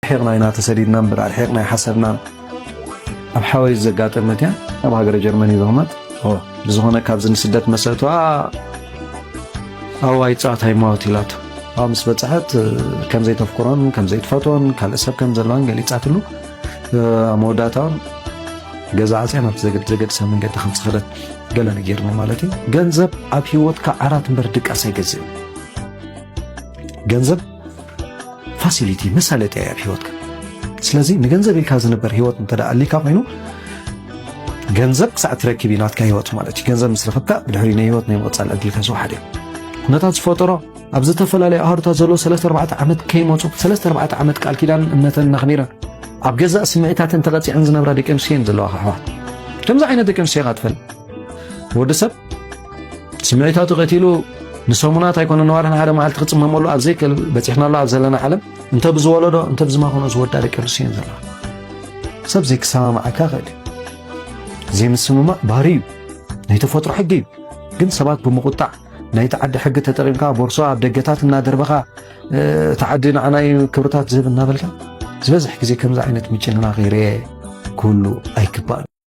ኣርሒቕና ኢና ተሰዲድና እምበር ኣርሒቕና ኣይሓሰብናን። ኣብ ሓወይ ዘጋጠመት እያ። ኣብ ሃገረ ጀርመን እዩ ዝቕመጥ። ብዝኾነ ካብዚ ንስደት መሰእትዋ ኣብኡ ኣይጻወት ኣይማወት ኢላቶ። ኣብኡ ምስ በጽሐት ከም ዘይተፍቅሮን ከም ዘይትፈትዎን ካልእ ሰብ ከም ዘለዋን ገሊጻትሉ። ኣብ መወዳእታውን ገዛ ዓጽያ ናብቲ ዘገድ ዘገድሰ መንገዲ ከም ዝኸደት ገለ ነጊርኒ ማለት እዩ። ገንዘብ ኣብ ህይወትካ ዓራት እምበር ድቃስ ኣይገዝእን። ገንዘብ ፋሲሊቲ መሳለጢ እያ ኣብ ህይወትካ። ስለዚ ንገንዘብ ኢልካ ዝንበር ህይወት እንተ ደኣ ኣሊካ ኮይኑ ገንዘብ ክሳዕ ትረክብ እዩ ናትካ ህይወት ማለት እዩ። ገንዘብ ምስ ረኸብካ ብድሕሪ ናይ ህይወት ናይ ምቕጻል ዕድልካ ዝወሓደ እዩ። ኩነታት ዝፈጠሮ ኣብ ዝተፈላለዩ ኣህሩታት ዘለዉ ሰለስተ ኣርባዕተ ዓመት ከይመፁ ሰለስተ ኣርባዕተ ዓመት ቃል ኪዳን እምነተን እናኽቢረን ኣብ ገዛእ ስምዒታተን ተቐፂዐን ዝነብራ ደቂ ኣንስትዮ እየን ዘለዋ ኣሕዋት። ከምዚ ዓይነት ደቂ ኣንስትዮ ኢኻ ትፈልጥ። ወዲ ሰብ ስምዒታቱ ቀቲሉ ንሰሙናት ኣይኮነ ንዋርሕን ሓደ መዓልቲ ክፅመመሉ ኣብ ዘይክእል በፂሕናሉ ኣብ ዘለና ዓለም እንተ ብዝወለዶ እንተ ብዝማኾኖ ዝወዳ ደቂ ኣንስትዮ እየን ዘለዋ። ሰብ ዘይክሰማማዓካ ይኽእል እዩ። ዘይምስምማዕ ባህሪ እዩ፣ ናይ ተፈጥሮ ሕጊ እዩ። ግን ሰባት ብምቁጣዕ ናይቲ ዓዲ ሕጊ ተጠቂምካ ቦርሶ ኣብ ደገታት እናደርበኻ እቲ ዓዲ ንዓናይ ክብርታት ዝህብ እናበልካ ዝበዝሕ ግዜ ከምዚ ዓይነት ምጭንናቕ ይርኤ ክህሉ ኣይግባእን።